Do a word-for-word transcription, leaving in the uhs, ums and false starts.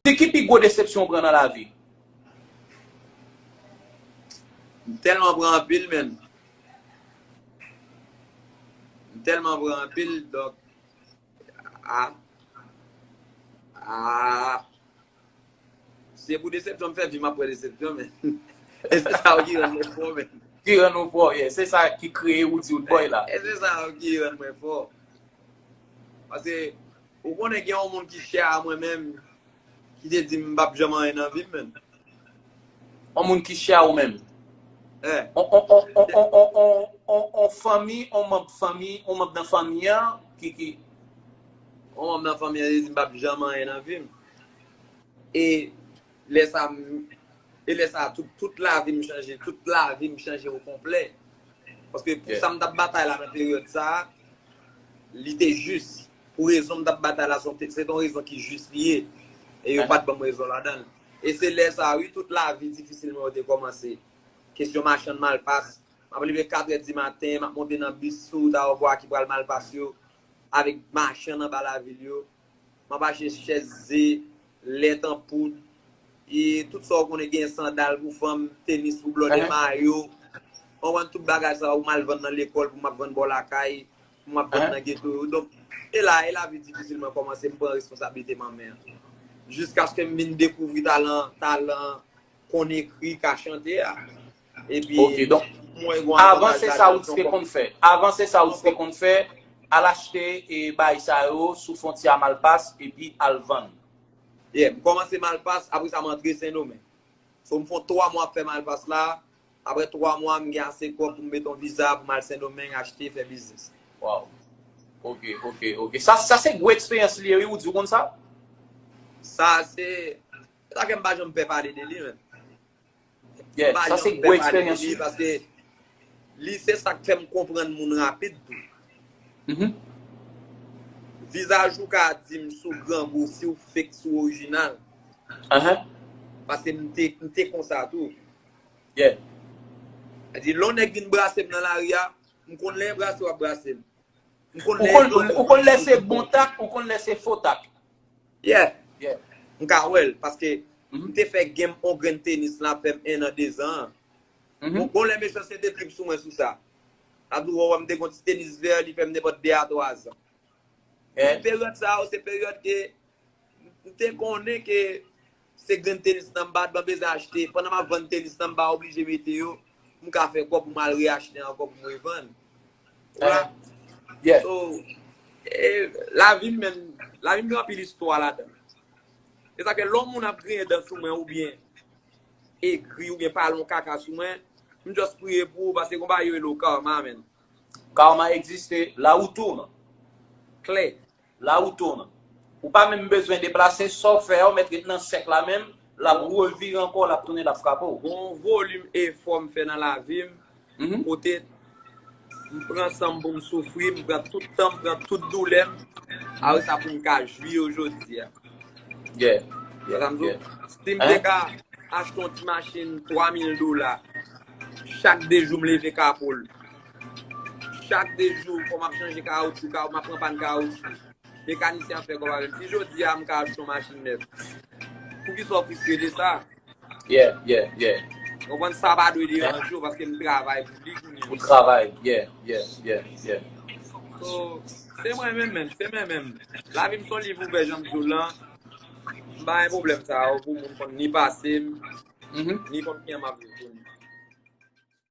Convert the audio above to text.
Di ki pi gwo desepsyon w pran nan lavi? M tèlman pran anpil, menn. M tèlman pran anpil, donk, a, a, se pou desepsyon m fè vi, m ap pran desepsyon, men. E se sa yo ki rann mwen fò, men. Ki rann ou fò, yeah. Se sa ki kreye Roody Roodboy la. E se sa yo ki rann mwen fò. Paske, ou konnen gen yon moun ki chè a mwen menm, ki te di m m p ap janm anyen nan vi m, menn. Yon moun ki chè a ou menm. Eh, On, on, on, on, on, on, on, on fanmi, on manm fanmi, on manm nan fanmi an, ki, ki, yon manm nan fanmi an te di m m p ap janm anyen nan vi m. E lè sa, m- e lè sa, tout, tout lavi m chanje, tout lavi m chanje o konplè. Paske pou Yeah. sa m t ap batay la nan peryòd sa, li te jis. Pou rezon m t ap batay la, se te- se te yon rezon ki jis li ye. E yo Uh-huh. pa t ban m rezon ladan l. E se lè sa, wi, tout lavi difisil mwen yo te kòmanse. Kesyon machann Malpas. M ap leve katrè di maten, m ap monte nan bis sou wout Aobwa ki pral Malpas yo, avèk machann anba lavil yo. M ap achte chèz ze, lèt an poud, e tout sa w konnen gen, sandal pou fanm, tenis pou blòdè, Uh-huh. mayo. Ou konprann, tout bagay sa yo, m al vann nan lekòl pou m ap vann bò lakay, pou m ap vann Uh-huh. nan geto yo. Donk, e la, e lavi difisil mwen kòmanse, m pran responsablite m an men an. Jiskaske m vin dekouvri talan, talan konn ekri, ka chante a. Epi, Ok, donk, mwen gen yon avan avantaj se sa ladan ou l, se te yon konn fè. Avan se sa ou te konn fè, al achte e bay sa yo sou fwontyè a Malpas epi al vann. Yeah, m kòmanse Malpas, apre sa m antre Sendomeng. So m fè twa mwa ap fè Malpas la, apre twa mwa m gen ase kòb pou m mete yon viza pou m al Sendomeng achte, fè biznis. Wow. Ok, ok, ok. Sa, sa se gwo eksperyans li ye, wi, ou di w konn sa? Sa se, sa fè m pa janm pè pale de li, menn. Yeah, M pa sa se janm gwo pè pale de eksperyans, li, wi. Paske li se sa k fè m konprann moun rapid tou. Mhm. Vizaj ou ka di m si w grangou, si w fake, si w orijinal. Uh-huh. Paske m te, m te konsa tou. Yeah. Sa di, lè yon nèg vin brase m nan lari a, m konn lè l brase w ap brase m. M konn Ou lè konn, l ou konn lè se bon tak, ou konn lè se fo tak. Yeah. Yeah. M ka wè l, paske Mhm. m te fè game on grenn tenis la, fè m en an, dezan an. Mhm. Bon, bon lè mechanste te trip sou mwen sou sa. Abdou wè m te gon ti tenis vè, li fè m nenpòt de a twa zan. Yeah. Peryòd sa yo, se peryòd ke m te konnen ke se grenn tenis nan m pa t bezwen achte. Pandan m ap vann tenis nan m pa oblije mete yo, m ka fè kòb pou m al reachte ankò pou m revann. Ou la? Yeah. So, e, lavi m menm, lavi m gen anpil istwa ladan. E sa fè lè yon moun ap griyen dan sou mwen oubyen ekri oubyen pale yon kaka sou mwen, m just priye pou ou paske gon bagay yo rele karma, menn. Karma egziste, la ou tounen. Klè. La ou tounen. Ou pa menm bezwen deplase, sa w fè a, ou mèt ret nan sèk la menm, l ap revire ankò, l ap tounen, l ap frape w. Gon volim efò m fè nan lavi m, Mhm. kote m pran san m pou m soufri, m pran tout tan m, pran tout doulè m, apre sa pou m ka jwi yo jodi a. Yeah. Sa m di w, Yeah. si m te ka achte yon ti machin twa mil dola, chak de jou m leve kapo l. Chak de jou, fò m ap chanje kawoutchou, kaw-, m ap pran pàn kawoutchou. Mekanisyen ap fè kòb avè m. Si jodi a m ka achte yon machin nèf, poukisa w fristre de sa? Yeah, yeah, yeah. Konprann sa pa dwe deranje w paske m travay pou li kounye Ou a. travay, yeah, yeah, yeah, yeah. So, se mwen menm, menm, se mwen menm. Lavi m se yon liv ouvè, jan m di w lan. M pa gen pwoblèm sa yo pou moun konn ni pase m, Mhm. ni konn kijan m ap viv kounye.